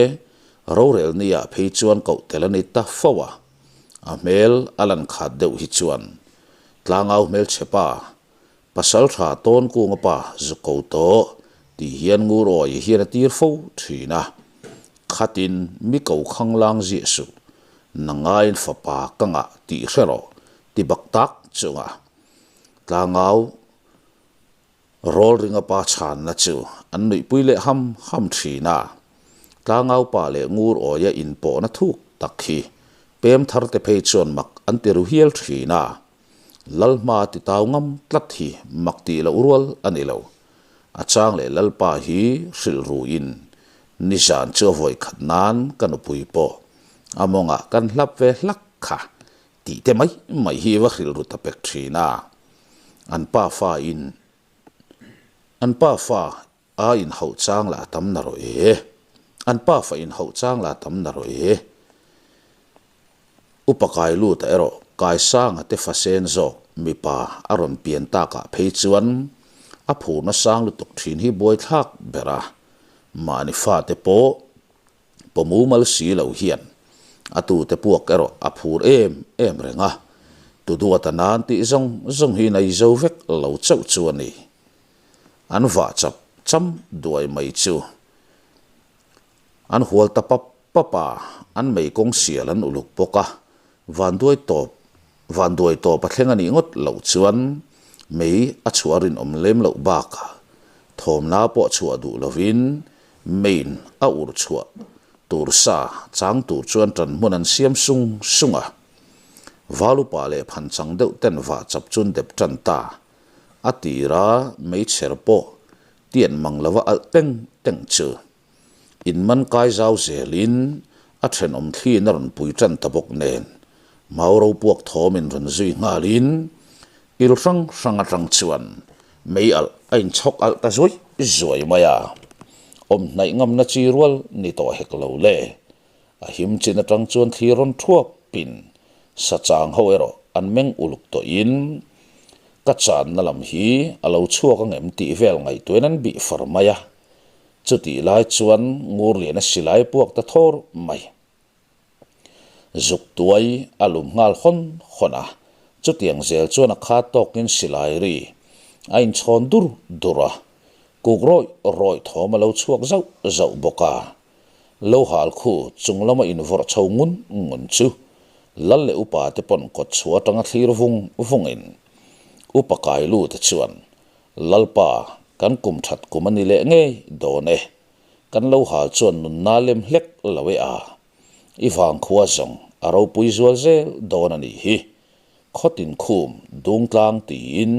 rorel nia phei chuan koh tel a ni ta fo a. A hmel a lan khat deuh hi chuan tlangau hmelchhe pa Pasal tha tawn kunga pa zu ko tawh tih hian ngur awi hian a tir fo thin a, khatin mi ko khang lang ziah suh, nangaiin fapa ka ngah tih hre rawh ti bak tak chunga tlangau Rawlringa pa chhanna chu an nuihpui leh ham ham thin a, tlangau pa leh ngur awia inpawhna thuk tak hi pem thar te phei chuan mak an ti ru hial thin a. Lalhma ti tau ngam tlat hi mak tih loh rual a ni lo. A chang leh Lalpa hi hrilh ruin nizan chu a vawi khat nan ka nupui pawh a mawngah kan hlap ve hlak kha tih te mai mai hi va hrilh ru ta pek thin a. An pa fa in an pa fa A inhauh chang lah tam na rawh e. An pafa inhauh chang lah tam na rawh e. Upa Kailuta erawh Kaisanga te fa sen zawk. mipa a rawn pian takah phei chuan a phurna sang lutuk thin hi buaithlak ber a, mahni fate pawh pawmumal si lo hian a tute puak erawh a phur em em reng a, tu duata nan tih zawng zawng hi nei zo vek lo chauh chu a ni. An vah chap cham duai mai chu an hual ta pap pap a, an mei kawng sial an uluk bawk a, vanduai tawp vanduai tawp a thleng a nih ngawt loh chuan mei a chhuah rinawm lem loh bakah thawmna pawh chhuah duh lovin main a ur chhuah tur sa chang tur chuan tan hmun an siam sung sung a, valupa leh phanchang deuh ten vah chap chuan dep tan ta. A tira meichher pawh tian mang lova alh teng teng chu in man kai zau zelin a thenawm thliin a rawn pui tan ta bawk nen mau ro puak thawm in rawn zui nghalin kil hrang hrang atang chuan mei alh a inchhawk alh ta zuai zuai mai a, awm hnaih ngamna chi rual ni tawh hek lo le. A him chin atang chuan thli rawn thuap pin sachang ho erawh an meng uluk tawhin ka channa lam hi a lo chhuak ang em tih vel ngaihtuahin an bih far mai a. Chutih lai chuan Ngurliana silai puak ta thawr mai. Zuk tuai a lum nghal hawn hawn a, chutiang zel chuan a khat tawkin silai ri a inchhawn dur dur a, kuk rawih rawih thawm a lo chhuak zauh zauh bawk a. Lo hal khu chung lama invawrh chho ngun ngun chu Lal leh upa te pawn kawt chhuah atanga thlir vung vungin Upa Kailu te chuan Lalpa kan kum that kum a ni leh ngei dawn e, kan lo hal chuan nunna lem hlek lo e a, i vangkhua zawng a ropui zual zel dawn a nih hi, khawtin khum dungtlang tiin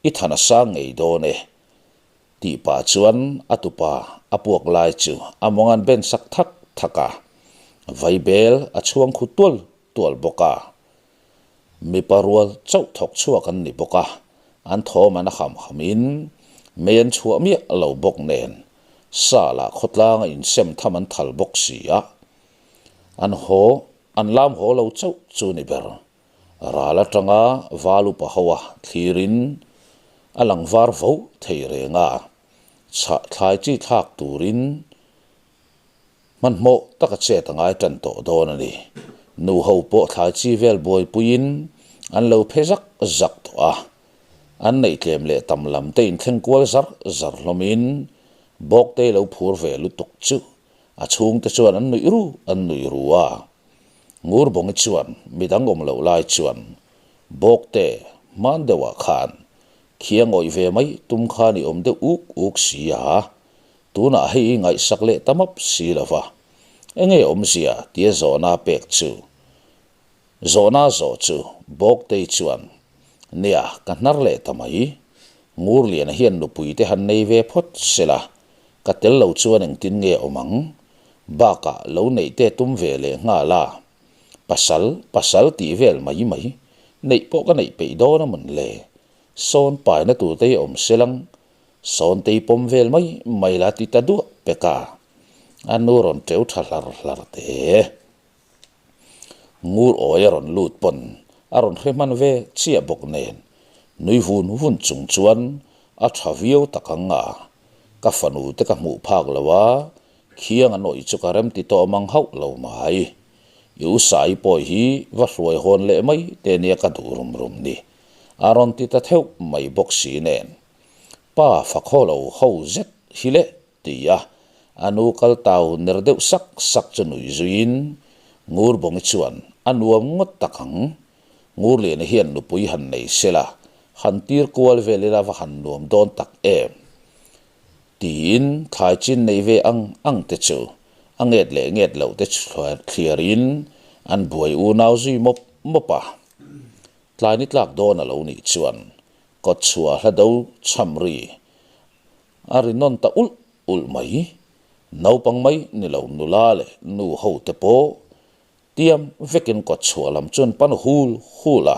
i than a sang ngei dawn e. Tih pah chuan a tupa a puak lai chu a mawng an ben sak thak thak a, vaibel a chhuang khu tual tual bawk a. Mipa rual chauh thawk chhuak an ni bawk a, an thawm an a ham hamin mei an chhuah miah lo bawk nen sa lah khawtlanga insem tham an thal bawk si a, an haw an lam haw lo chauh chu ni ber. Ral atanga val upa ho a thlirin a lang var vo thei reng a, chhah thlai chi thlak turin hmanhmawh taka chet a ngai tan tawh dawn a ni. Nu ho pawh thlai chi vel buaipuiin an lo phe zak zak tawh a, an neih tlem leh tam lam te inthleng kual zar zar hlawmin Bawktei lo phur ve lutuk chu a chhungte chuan an nuih ru an nuih ru a. Ngurbawngi chuan midang awm loh lai chuan Bawkte hman deuhah khan khiang awih ve mai tum khan i awm deuh uk uk si a, tunah hei i ngaihsak leh ta map si lo va, enge awmzia tia zawhna pek chu zawhna zawh chu Bawktei chuan Nia ka hnar leh ta mai, Ngurliana hian nupui te han nei ve phawt sela Ka tel lo chuan engtin nge awm ang? Bakah lo neih te tum ve leh nghal a. Pasal, pasal tih vel mai mai. Neih pawh ka neih peih dawn a mawn le. Sawn paina tur te hi awm se lang. Sawn te hi pawm vel mai mai la ti ta duah pek a. A nu rawn teu tha hlar hlar te. Ngur awi a rawn lut pawn a rawn hre hman ve chiah bawk nen nui vun vun chung chuan a tha viau tak ang a, ka fanu te ka hmuh phak lo a, khiang an awih chu ka rem ti tawh mang hauh lo mai. I u Sai pawh hi va hruai hawn leh mai te nia ka duh rum rum ni, a rawn ti ta theuh mai bawk si nen. Pa fakhaw lo ho zet hi le Ti a, a nu kal tau ner deuh sak sak chu nui zuiin Ngurbawngi chuan a nuam ngawt tak ang. Ngurliana hian nupui han nei sela, han tir kual vel ila va han nuam dawn tak em? Tiin thlai chin nei ve ang ang te chu a nget leh nget loh te thliarin an buai unau zui mawp mawp a. Tlai ni tlak dawn a lo nih chuan kawtchhuah hla do cham ri A ri nawn ta ulh ulh mai. Naupang mai ni lo nula leh nu ho te pawh tiam vekin kawtchhuah lam chuan pan hul hul a,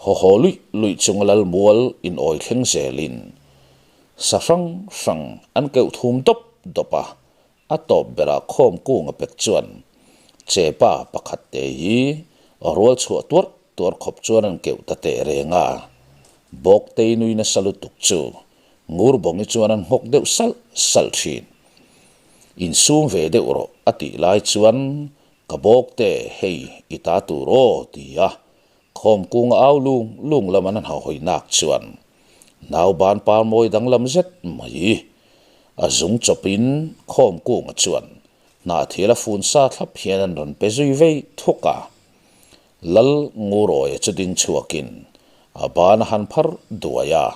haw haw luih luih chunga lal mual in awi thleng zelin sa hrang hrang an keuh thum dawp dawp a, a tawp berah khawm kung a pek chuan chepa pakhat te hi rual chhuah tuarh tuar khawp chuan an keuh ta teh reng a. Bawktei nui nasa lutuk chu Ngurbawngi chuan an nghawk deuh salh salh thin. Insum ve deuh rawh a tih lai chuan ka bawkte hei i ta tur aw ti a Khawmkung a au lung lung lam an han hawi nak chuan nauban par mawi danglam zet mai a zung chawpin Khawmkunga chuan hnahthil a fun sa thlap hian an rawn pe zui vei thuk a. Lal Ngurawia chu ding chhuakin a ban a han phar duai a,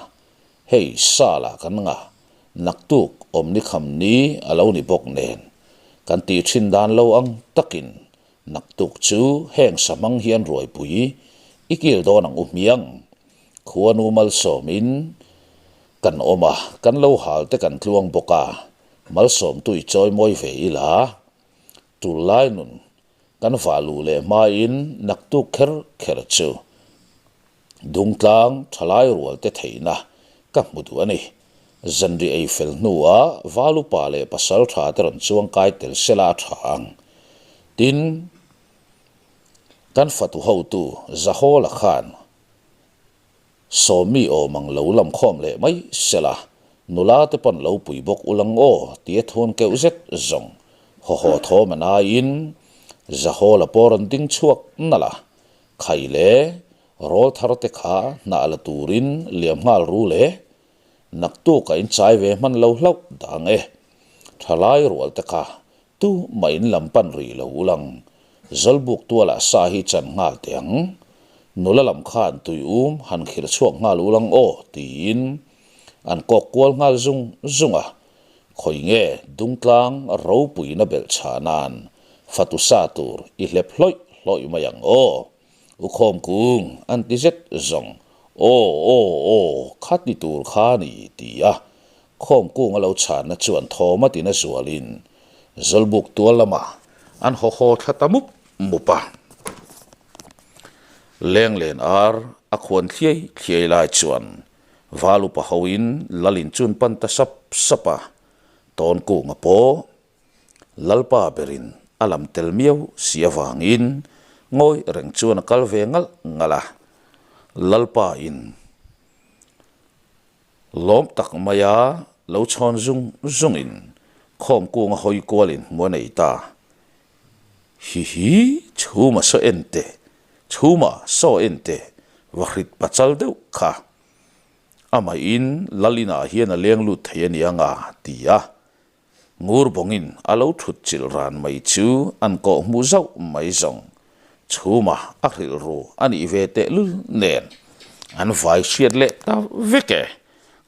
Hei sa lah kan ngah, naktuk awm ni kham ni a lo ni bawk nen kan tih thin dan lo ang takin Naktuk chu heng sa hmang hian ruaipui i kil dawn ang u hmiang. Khuanu malsawmin kan awm a, kan lo hal te kan tluang bawk a, malsawmtu i chawi mawi ve ila. Tul lai nun kan vah luh leh hmain naktuk kher kher chu Dungtlang thalai rual te theihna ka hmu duh a ni. Zanri ei fel hnuah Valupa leh pasal tha te rawn chuang kai tel sela a tha ang. Tin, kan fatu hotu Zahawla khan Sawmi awm ang lo lam khawm leh mai sela, nula te pawn lo pui bawk ulang aw tia thun keuh zet zawng haw haw thawm a naiin Zahawla pawh rawn ding chhuak nalh a. Khai le, rawl thar te kha hnah la turin liam nghal ru le, naktuk a in chai ve hman lo hlauh dang e. Thalai rual te kha tu mah in lam pan rih lo ulang, Zawlbuk tualah sa hi chan nghal teh ang. Nula lam khan tui um han khir chhuak nghal ulang aw tiin an kawk kual nghal zung zung a, khawi nge Dungtlang ropuina belh chhah nan Fatu sa tur i hlep hlawih hlawih mai ang aw. U Khawmkung an ti zet zawng. Aw aw aw kha ti tur kha ni ti a Khawmkung a lo chhanna chuan thawm a tina zualin Zawlbuk tual lamah an haw haw thla ta mup mup a. Lenglen ar a khuan thliai thliai lai chuan Val upa hoin Lalin chun pan ta sap sap a, Tawnkunga pawh Lalpa berin a lam tel miau si avangin ngawi reng chuan a kal ve ngalh ngalh a. Lalpa in lawm tak maia lo chhawn zung zungin khawm kunga hawi kualin hmu a nei ta. Hi hi, chhuma saw en teh, chhuma saw en teh, va hrit pachal deuh kha. Amahin Lal inah hian a leng lut thei a nia nga, ti a. Ngur bawngin a lo thut chilh ran mai chu an kawh hmuh zauh mai zawng. Chhuma a hrilh ru a nih ve tehlul nen an vai hriat leh ta vek e.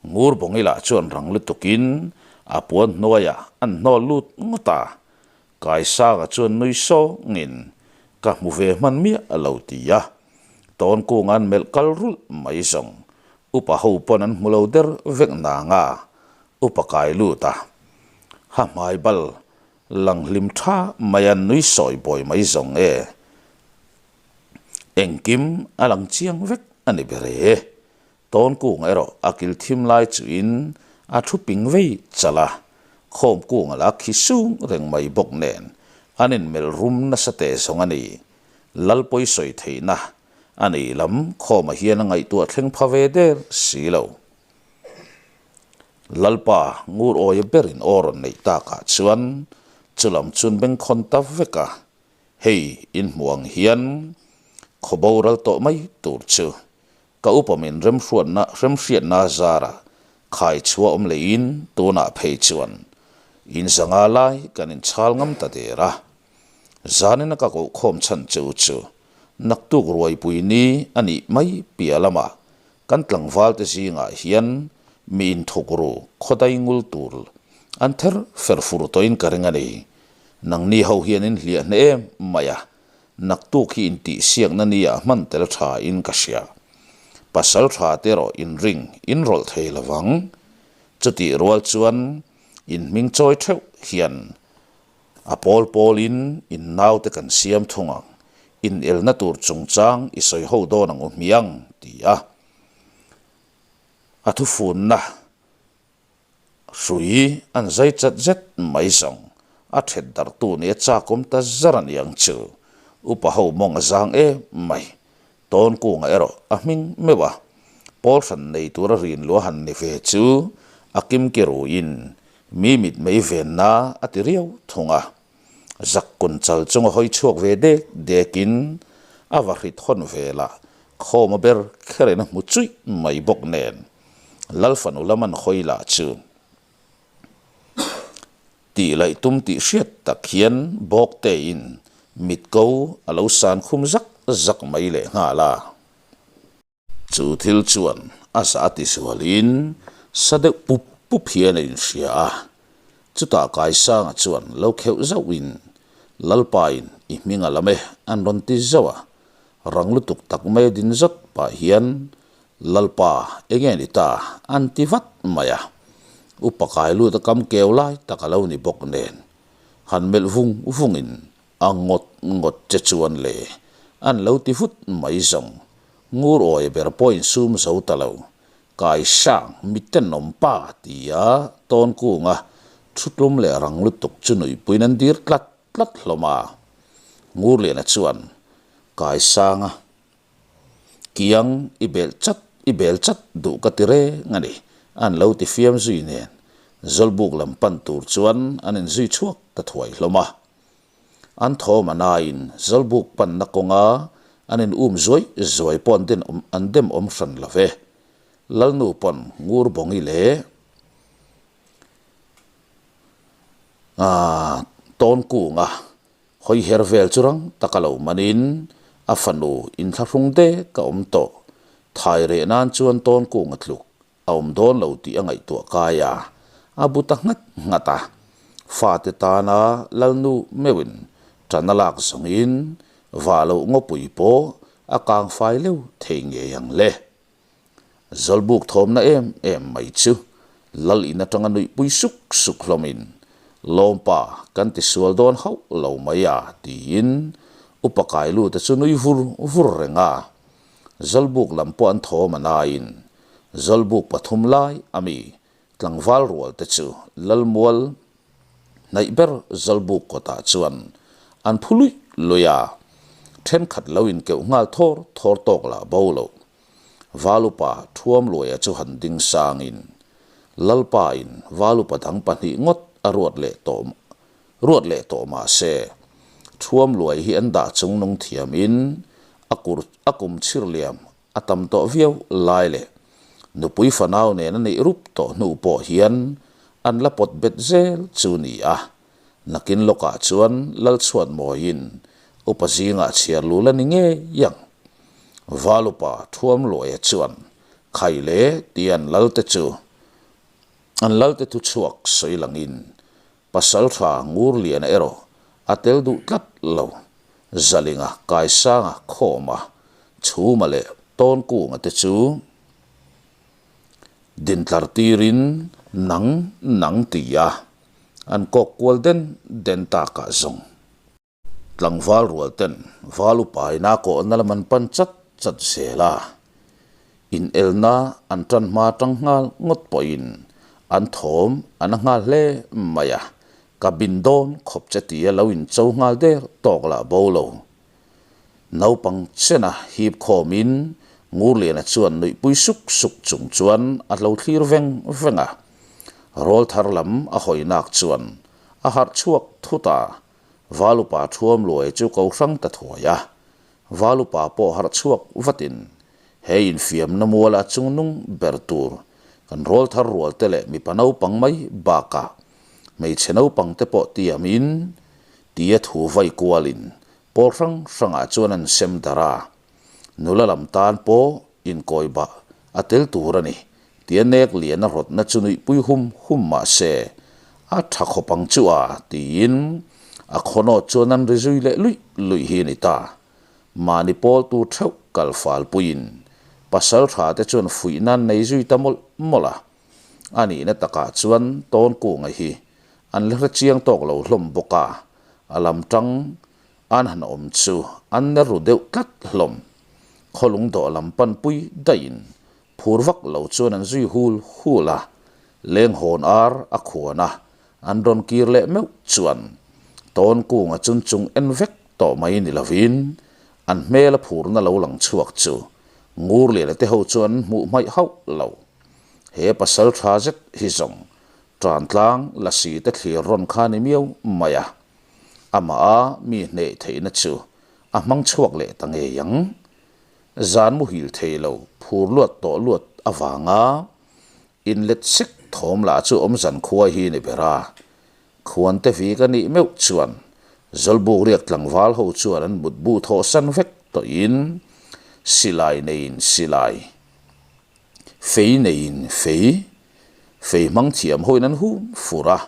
Ngur bawngi lah chuan rang lutukin a puan hnuaiah an hnawl lut ngawt a. Kaisanga chuan nui sawngin ka hmu ve hman miah a lo ti a. Tawnkunga an melh kal rulh mai zawng. Upa ho pawn an hmu lo der vek nanga Upa kai lut a, ha hmai bal lang hlim tha mai a nui sawi bawi mai zawng e. Engkim a lang chiang vek a ni ber e. Tawnkung erawh a kil thim lai chuin a thu ping vei chalh a, khawmkung a la khi sung reng mai bawk nen an inmelh rum nasa teh zawng a ni. Lalpawi sawi theihna a nih lam khawmah hian a ngaihtuah thleng pha ve der si lo. Lalpa ngur awia berin aw rawn neih takah chuan chulam chun bengkhawn ta vek a, hei in hmuh ang hian khaw boral tawh mai tur chu ka upa min remhruatna remhriatna zarah khai chhuah awm leiin tunah phei chuan in zanga lai kan inchhal ngam ta der a, zanina ka kohkhawm chhan che u chu naktuk ruaipui ni a nih mai piah lamah Kan tlangvalte zingah hian mi inthuk ru khawdai ngul tur an ther fer fur tawhin ka ring a ni. Nangni ho hian in hliah hneh em mai a, naktuk hi intihsiakna nia hman tel tha in ka hria. Pasal tha te erawh in ring in rawlh thei lo vang. Chutih rual chuan in hming chawi theuh hian A pawl pawlin in naute kan siam thung ang, in elna tur chungchang i sawi ho dawn ang u hmiang, ti a. A thufunna hrui an zai chat zet mai zawng, a thet darhtu nih a chakawm ta zar a niang chu, upa ho mawng a zang em mai. Tawnkunga erawh a hming meuh a, pawl hran nei tura rin lua han ni ve chu a kimki ruiin mi mitmei venna a ti riau thung a. Zakkun chal chunga hawi chhuak ve dek dekin a va hrit hawn velah khawma ber kherin a hmu chuih mai bawk nen Lalfanu lam an hawi lah chu Tih laih tum tih hriat tak hian Bawktein mitko a lo san khum zak zak mai leh nghal a. Chu thil chuan a zah ti zualin sa deuh pup pup hian a inhria a. Chutah Kaisanga chuan lo kheuh zauhin, Lalpain i hming a lam e an rawn ti zauh a. Rang lutuk tak mai a din zawt pah hian Lalpa, enge ni ta? an ti vat mai a. Upa kai lut a kam keu lai tak a lo ni bawk nen, han melh vung vungin a ngawt ngawt che chuan le an lo ti vut mai zawng. Ngur awi ber pawh insum zo ta lo. Kai sang, mitenawm pa tia Tawnkunga thutlum leh rang lutuk chu nuihpuiin an dir tlat tlat hlawm a. Ngurliana chuan Kai sanga Kiang i bel chat i bel chat duh ka ti reng a ni, an lo ti fiam zui nen Zawlbuk lam pan tur chuan an inzui chhuak ta thuai hlawm a. An thawm a naiin Zawlbuk panna kawnga an in um zuai zuai pawh an den an dem awm hran lo ve. Lalnu pawn Ngurbawngi leh Tawnkunga Hawi her vel chu rang taka lo manin a fanu inthlahrung dek a awm tawh. Thai reh nan chuan tawn kung a tluk a awm dawn lo tih a ngaihtuah kai a, a bu ta nghat nghat a. Fate tana Lalnu meuhin ṭan a lak zawngin vah loh ngawpui pawh a kang fai leu thei ngei ang le. Zawlbuk thawmna em em mai chu Lal in atanga nuihpui suk suk hlawmin, Lawmpa, kan ti sual dawn hauh lo mai a, tiin Upa Kailute chu nui vur vur reng a. Zawlbuk lam pawh an thawm a naiin Zawlbuk pathum lai a mi tlangval rual te chu Lalmual hnaih ber Zawlbuk kawtah chuan an phu luih luih a, thenkhat lo inkeuh nghal thawr thawr tawk lah bo lo. Valupa Thuamluaia chu han ding sangin, Lalpain Valupa dang pahnih ngawt a ruat leh tawh ruat leh tawh mah se, Thuamluai hi an dah chungnung thiamin a kur a kum chhirliam a tam tawh viau lai leh nupui fanau nen a neih rup tawh hnu pawh hian an la pawt bet zel chu ni a. Nakin lawkah chuan Lalchhuatmawiin upa zingah chhiar lul a ni ngei ang. Valupa Thuamluaia chuan Khai le tia an lalte chu an lalte thu chhuak sawi langin Pasaltha Ngurliana erawh a tel duh tlat lo. Zalinga, Kaisanga, Khawma, Chhuma leh Tawnkunga te chu dintlar tirin nang nang tia an kawk kual den den takah zawng. Tlangval rual ten val upaina kawhna lam an pan chat chat zel a, inelna an tan hma tang nghal ngawt pawhin an thawm an a nghal hle mai a, ka bin dawn khawp che tia lo incho nghal der tawk lah bo lo. Naupang chena hip khawmin Ngurliana chuan nuihpui suk suk chung chuan a hlo thlir veng veng a, rawlthar lam a hawinak chuan a harh chhuak thut a, Valupa Thuamluai chu ko hrang ta thuai a, Valupa pawh harh chhuak vatin he infiamna muala chungnung ber tur kan rawlthar rualte leh mipa naupang mai bakah hmeichhe naupang te pawh tiamin tia thu vai kualin pawl hrang hrangah chuan an sem darh a, nula lam tan pawh inkawi bah a tel tur a ni tia nek lian a rawtna chu nuihpui hum hum mah se a tha khawp ang chu a tiin a khawnawt chuan an ri zui leh luih luih hi a ni ta. Mahni pawltu theuh kal fal puiin pasal tha te chuan fuih nan nei zui ta mawlh mawlh a. A nihna takah chuan Tawnkunga hi an la hre chiang tawk lo hlawm bawk a, a lam tang An han awm chu an ner ru deuh tlat hlawm. Khawlung dawh lam panpui daihin phur vak lo chuan an zui hul hul a, leng hawn ar a khuan a, an rawn kir leh meuh chuan Tawnkunga chun chung en vek tawh mai ni lovin An hmel a phurna lo lang chhuak chu Ngurliana te ho chuan an hmuh hmaih hauh lo. He pasal tha zet hi zawng Tantlang lasi te thlir rawn kha ni miau mai a. Amah a mi hneh theihna chu a hmang chhuak leh ta ngei ang. Zan muhil thei lo phur luat tawh luat avanga inlet sek thawm lah chu awm zan khua hi ni ber a. Khuante vi ka nih meuh chuan Zawlbuk riak tlangval ho chuan an mutbu thawhsan vek tawhin silai neiin silai, fei neiin fei, fei hmang thiam hoin an hum fur a,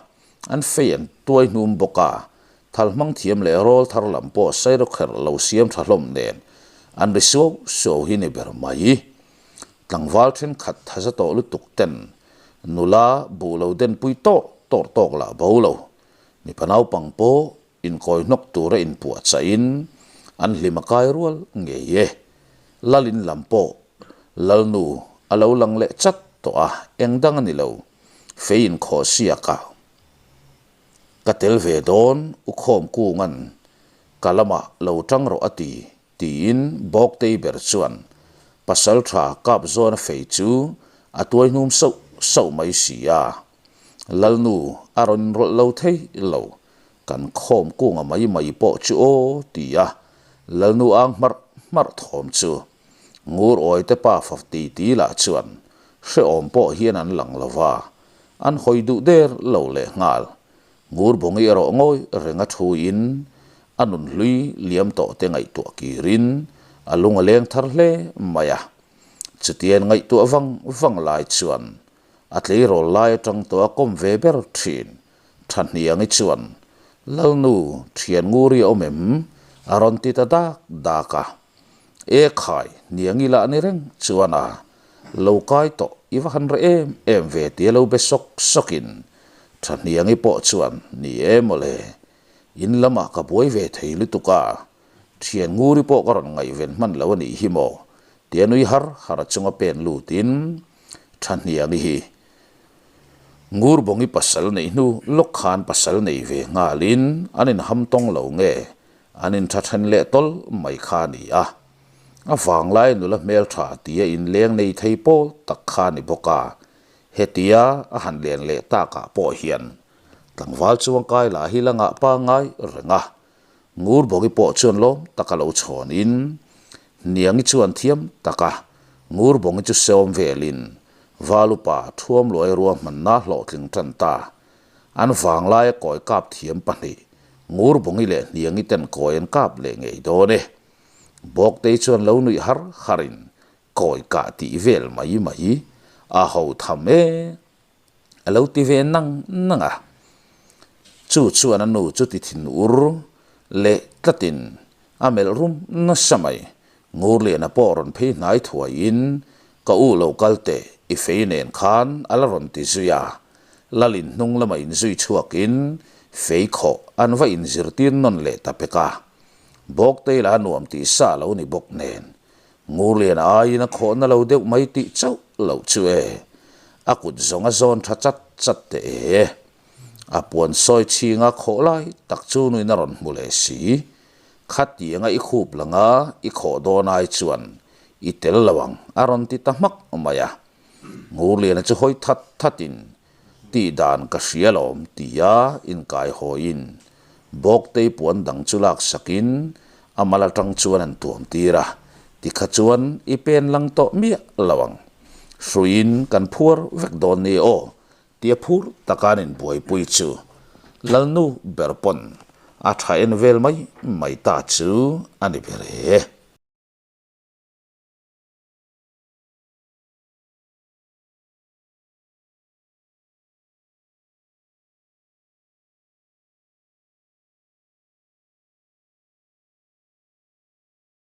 an fei an tuai hnum bawk a, thal hmang thiam leh rawl thar lam pawh sairawkherh lo siam tha hlawm nen an ri suau suau hi ni ber mai. Tlangval thenkhat thaza tawh lutuk ten nula buh lo denpui tawr tawr tawk lah bo lo. Mipa naupang pawh inkawi hnawk tura inpuah chahin an hlim a kai rual ngei e. Lalin lam pawh Lalnu a lo lang leh chat tawh a, eng dang a ni lo. Fei inkhawh siak a ka tel ve dawn u khawm kunga'n ka lamah lo tang rawh a ti Tiin Bawktei ber chuan pasaltha kap zawna fei chu a tuai hnum sauh sauh mai si a. Lalnu a rawn rawlh lo thei lo, kan khawm kunga mai mai pawh chu aw ti a Lalnu ang hmarh hmarh thawm chu Ngur awite pa fa ti ti lah chuan hrehawm pawh hian an lang lo va, an hawi duh der lo lehnghal. Ngurbawngi erawh ngawi renga thuin a nun hlui liam tawh te ngaihtuah kirin a lung a leng thar hle mai a. Chutian ngaihtuah vang vang lai chuan a tleirawl lai atang tawh a kawm ve ber thin Thahniangi chuan, Lalnu, thian Nguri a awm em? a rawn ti ta dak dak a. E khai, Hniangi lah ni reng chuan a lo kai tawh i va han reh em em ve tia lo be sawk sawkin Thahniangi pawh chuan ni e mawle, in lamah ka buai ve thei lutuk a, thian Nguri pawh ka rawn ngaihven hman lo a nih hi maw tia nui har har a chunga pen lutin Thahniangi hi Ngurbawngi pasal neih hnu lawk khan pasal nei ve nghalin an inham tawng lo nge An intha then leh tawl mai kha a ni a. A vanglai nula hmeltha tia inleng nei thei pawl tak kha a ni bawk a. Hetia a han len leh takah pawh hian tlangval chuangkai lah hi la ngah pangngai reng a. Ngurbawngi pawh chuan lawm taka lo chhawnin Hniangi chuan thiam taka Ngurbawngi chu sawm velin Valupa Thuamluai ruahmanna hlawhtling tan ta. An vanglaia kawi kap thiam pahnih, Ngurbawngi leh Hniangi ten kawi an kap leh ngei dawn e. Bawktei chuan lo nuih har harin kawi kah tih vel mai mai a ho tham e a lo ti ve nang nang a. Chu chuan a nu chu ti thin ur leh tlatin a melh rum nasa mai. Ngurliana pawh rawn phei hnai thuaiin Ka u lo kal teh, i fei nen khan a la rawn ti zui a. Lalin hnung lama inzui chhuakin fei khawh an va inzirtir nawn leh ta pek a. Bawktei lah nuam tih sa lo ni bawk nen, Ngurliana aiin a khawhna lo deuh mai tih chauh loh chu e. A kut zawng a zawn tha chat chat teh e. A puan sawi chhinga khawh lai tak chu nuin a rawn hmu leh si. Khatianga i khup langa i khawh dawn ai chuan i tel lo ang a rawn ti ta hmak mai a. Ngurliana chu hawi that thatin tih dan ka hria lawm tia inkai hawiin Bawktei puan dang chu laksakin a mal atang chuan an tuam tir a, tikha chuan i pen lang tawh miah lo ang. Hruiin kan phuar vek dawn ni aw Tia phur taka an inbuaipui chu Lalnu ber pawn a tha en vel mai mai ta chu a ni ber e.